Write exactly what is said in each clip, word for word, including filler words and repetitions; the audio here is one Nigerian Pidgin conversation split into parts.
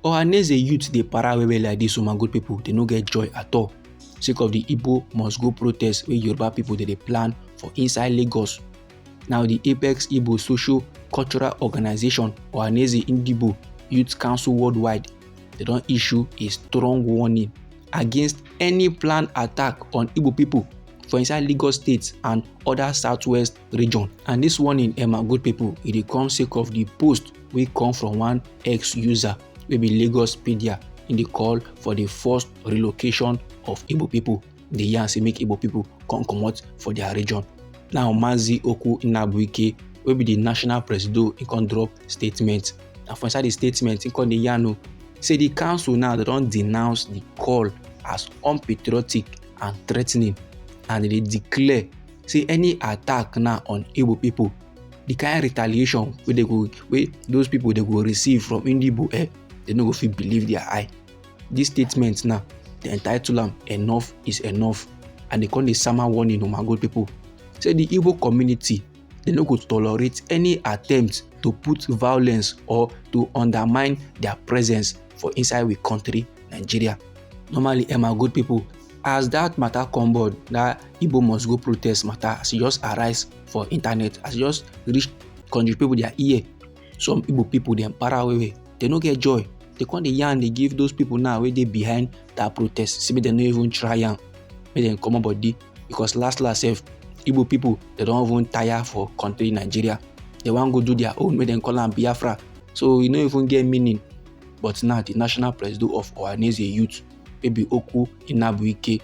Ohaneze youth dey para well well like this, oh my good people, they no get joy at all sake of the Igbo must go protest wey Yoruba people dey dey plan for inside Lagos. Now the Apex Igbo Social Cultural Organization, Ohaneze Ndigbo Youth Council Worldwide, they don issue a strong warning against any planned attack on Igbo people for inside Lagos State and other Southwest region. And this warning, eh, my good people, e dey come sake of the post wey come from one X user wey be Lagospedia, in the call for the forced relocation of Igbo people. Dey yarn say make Igbo people come comot for their region. Now Mazi Oku Inabuike, wey be the national presido, he come drop statement. And for inside the statement, he come dey yarn o say the council now, they don denounce the call as unpatriotic and threatening, and they declare say any attack now on Igbo people, the kind retaliation wey they go, wey those people they go receive from Ndigbo, eh, they no go fit believe their eye. This statement now, they entitle am "Enough is enough," and they come dey sama warning, oh my good people, say the Igbo community, they no go tolerate any attempt to put violence or to undermine their presence for inside we country, Nigeria. Normally, eh, my good people, as that matter come board, that Igbo must go protest matter, as e just arise for internet, as e just reach country people their ear, some Igbo people dem para well well, they no get joy. They come dey yarn, they give those people now wey dey behind that protest, say make dem no even try am, make dem comot body, because last last sef, Igbo people, they don even tire for country Nigeria. They wan go do their own, make dem call am Biafra. So e no even get meaning. But now the national presido of Ohaneze Youth, wey be Oku Inabuike,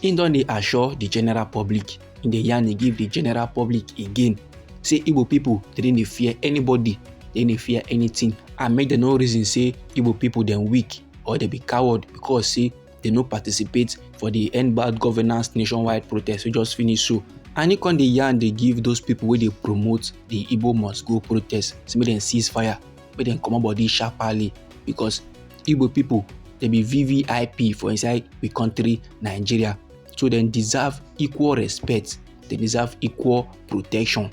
he don dey assure the general public, he dey yarn, he give the general public again, say Igbo people, they dey fear anybody, they dey fear anything, and make dem no reason say Igbo people dem weak or they be coward because say they no participate for the End Bad Governance nationwide protest wey just finish so. And he come dey yarn, dey give those people wey dey promote the Igbo must go protest, say make dem cease fire, make dem comot body sharply, because Igbo people, they be V V I P for inside we country, Nigeria. So dem deserve equal respect, they deserve equal protection.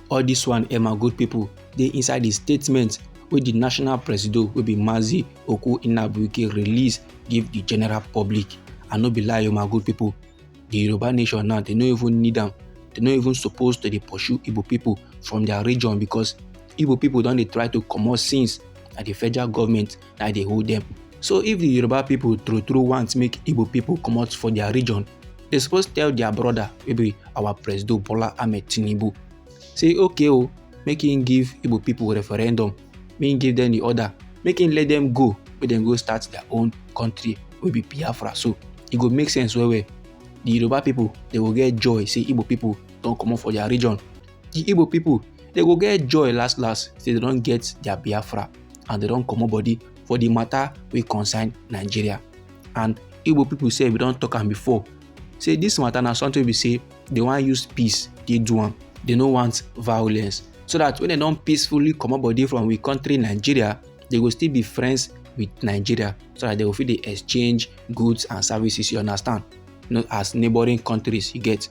All this one, eh, my good people, dey inside the statement wey the national presido, wey be Mazi Oku Inabuike, release give the general public. I no be lie, oh my good people, the Yoruba nation now, they no even need am. They no even suppose to dey pursue Igbo people from their region, because Igbo people don dey try to comot since, and the federal government na dey hold them. So if the Yoruba people true true want make Igbo people comot for their region, they suppose tell their brother, wey be our Presido Bola Ahmed Tinubu, say okay o, make him give Igbo people referendum, make him give them the order, make him let them go, make them go start their own country, wey be Biafra. So e go make sense well well. The Yoruba people, they go get joy say Igbo people don comot for their region. The Igbo people, they go get joy last last say they don get their Biafra and they don comot body for the matter wey concern Nigeria. And Igbo people sef, we don talk am before, say this matter na something wey be say they wan use peace dey do am. They no want violence, so that when they don peacefully comot body from we country Nigeria, they go still be friends with Nigeria, so that they go fit dey exchange goods and services, you understand? No, as neighboring countries, you get.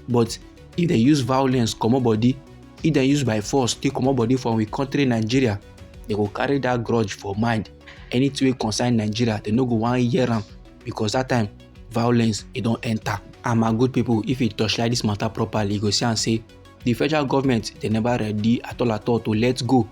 But if they use violence comot body, if they use by force take comot body from we country Nigeria, they go carry that grudge for mind. Anything wey concern Nigeria, they no go wan hear am, because that time violence e don enter. And my good people, if you torchlight this matter properly, you go see am say the federal government, they never ready at all at all to let go.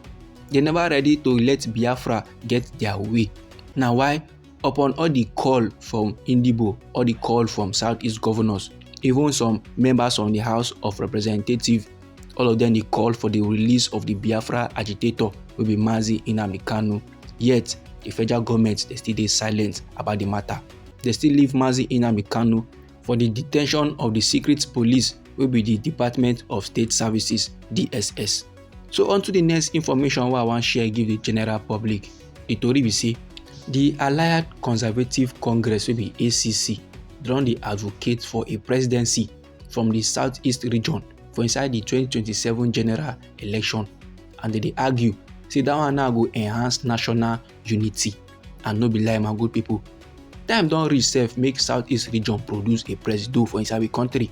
They never ready to let Biafra get their way. Na why, upon all the call from Ndigbo, all the call from Southeast governors, even some members from the House of Representatives, all of them dey call for the release of the Biafra agitator, wey be Mazi Nnamdi Kanu. Yet the federal government, they still dey silent about the matter. They still leave Mazi Nnamdi Kanu for the detention of the secret police, wey be the Department of State Services, D S S. So on to the next information wey I wan share give the general public. The tori be say the Allied Conservative Congress, wey be A C C, don dey advocate for a presidency from the Southeast region for inside the twenty twenty-seven general election, and they dey argue say that one now go enhance national unity. And no be lie, my good people, time don reach sef make Southeast region produce a presido for inside the country.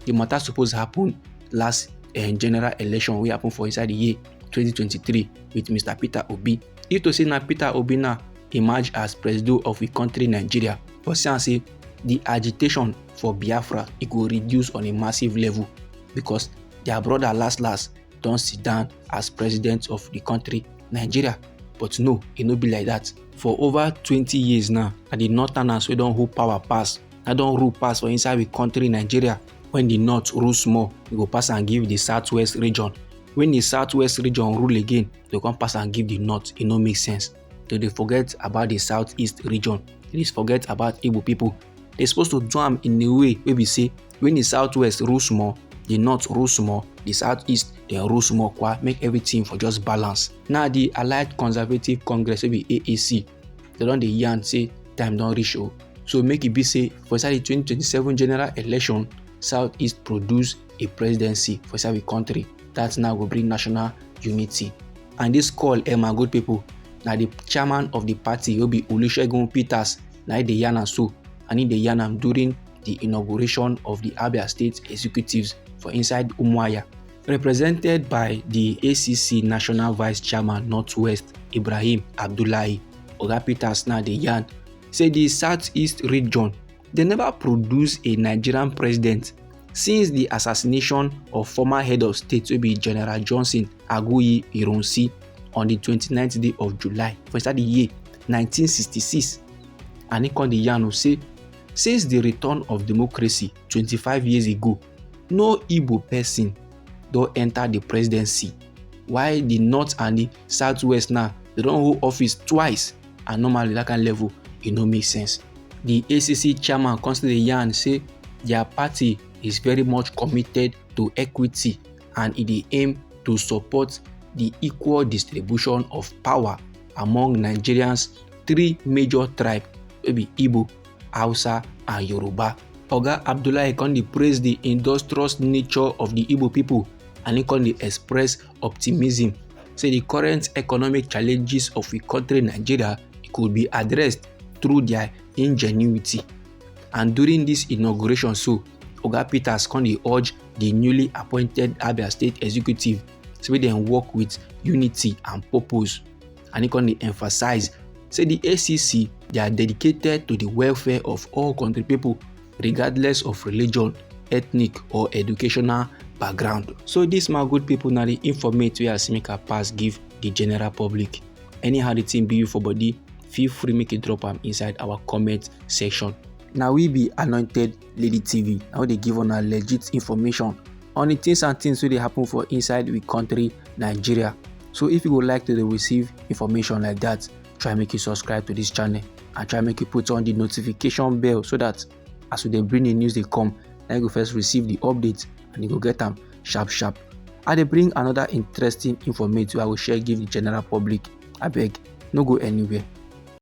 The matter suppose happen last, eh, general election wey happen for inside the year twenty twenty-three with Mister Peter Obi. If to say na Peter Obi now, emerge as presido of the country Nigeria, but see am say the agitation for Biafra, e go reduce on a massive level, because their brother last last don sit down as president of the country Nigeria. But no, e no be like that. For over twenty years now, na the northerners wey don hold power pass, na don rule pass for inside the country Nigeria. When the north rule small, e go pass and give the southwest region. When the southwest region rule again, they come pass and give the north. E no make sense. They dey forget about the southeast region. They dey forget about Igbo people. They supposed to do am in a way wey be say when the southwest rule small, the north rule small, the southeast dem rule small kwa, make everything for just balance. Now the Allied Conservative Congress, wey be A A C, they don dey yarn say time don reach o. So make e be say for inside the twenty twenty-seven general election, Southeast produce a presidency for inside the country. That now go bring national unity. And this call, eh, my good people, na the chairman of the party, wey be Olusegun Peters, na e dey yarn am so, and e dey yarn am during the inauguration of the Abia State executives for inside Umuahia. Represented by the A C C National Vice Chairman Northwest, Ibrahim Abdullahi, Oga Peters now dey yarn say the Southeast region, they never produce a Nigerian president since the assassination of former head of state, wey be General Johnson Aguiyi Ironsi, on the twenty-ninth day of July for inside the year nineteen sixty-six. And e come dey yarn o say, since the return of democracy twenty-five years ago, no Igbo person don enter the presidency, while the north and the southwest now, they don hold office twice, and normally that kind level, e no make sense. The A C C chairman come still dey yarn say their party is very much committed to equity, and e dey aim to support the equal distribution of power among Nigerians three major tribe, wey be Igbo, Hausa and Yoruba. Oga Abdullahi come dey praise the industrious nature of the Igbo people, and e come dey express optimism say the current economic challenges of the country Nigeria could be addressed through their ingenuity. And during this inauguration so, Oga Peters come dey urge the newly appointed Abia State executive say make dem work with unity and purpose. And e come dey emphasize say the A C C, they are dedicated to the welfare of all country people, regardless of religion, ethnic or educational background. So this, my good people, na the informate wey I see make I pass give the general public. Anyhow the thing be you for body, feel free make you drop am inside our comment section. Na we be Anointed Lady T V. Na we dey give una legit information on the things and things wey dey happen for inside we country, Nigeria. So if you go like to dey receive information like that, try make you subscribe to this channel and try make you put on the notification bell, so that as we dey bring the news dey come, na you go first receive the update and you go get am sharp sharp. I dey bring another interesting informate wey I go share give the general public. Abeg, no go anywhere.